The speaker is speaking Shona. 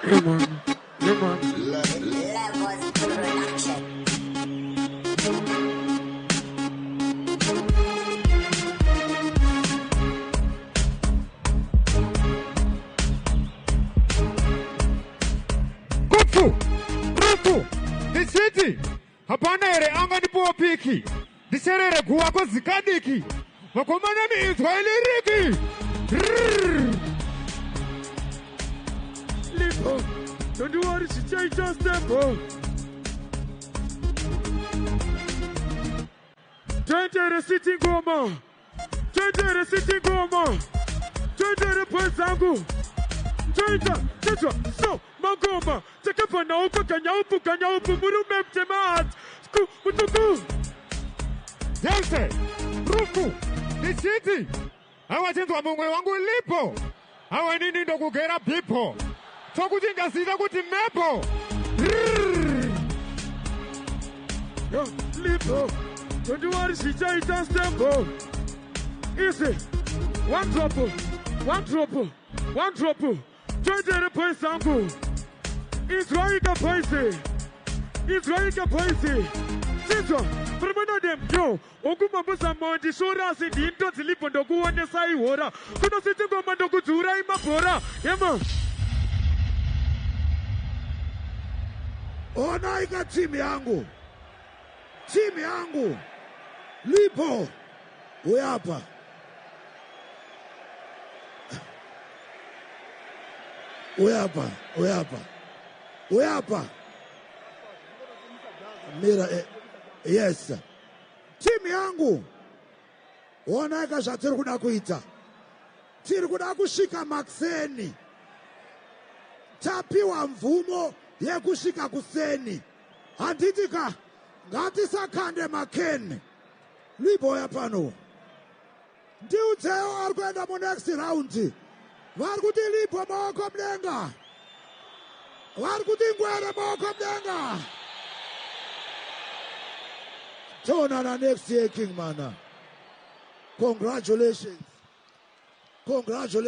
Yeah, man. Yeah, man. Levels Production. Kupfu, rufu, ndichiti hapana here angandipiwo piki ndicherere guva kozikadiki vakomana miinzwa iliriki. Lipo, don't worry, zvichaita stable. Toentere city ngoma, toentere city ngoma, toentere boys dzangu, toita tetwa so mangoma takabva nawo pakanyaupu kanyaupu murume mutema ku mutuku. Jese, rufu, ndichiti hawachinzwa mumwe wangu lipo hawa nini ndokugera bhipo tokuchinja zita kuti mepo. Yo, Lipo, don't worry, zvichaita stable. Easy, one drop, one drop, one drop. Toentere boys dzangu, inzwaika boys, inzwaika boys. Chinzwa, murume yo okumambozama ndishora asi ndini ndonzi Lipo ndokuonesai hora kunositi ngoma ndokudzurai mabhora yema. Onaika timu yangu, timu yangu, Lipo uyapa, uyapa, uyapa, uyapa, mira yes, timu yangu, onaika zvatiri kuda kuita. Tiri kuda kusvika makuseni, tapiwa mvumo yekusvika kuseni, handiti ka? Ngatisakande makeni. Liboya pano, ndiudzewo ari kuenda munext round. Vari kuti Lipo, maoko mudenga. Vari kuti Ngwere, maoko mudenga. Toonana next year. King mana, congratulations, congratulations.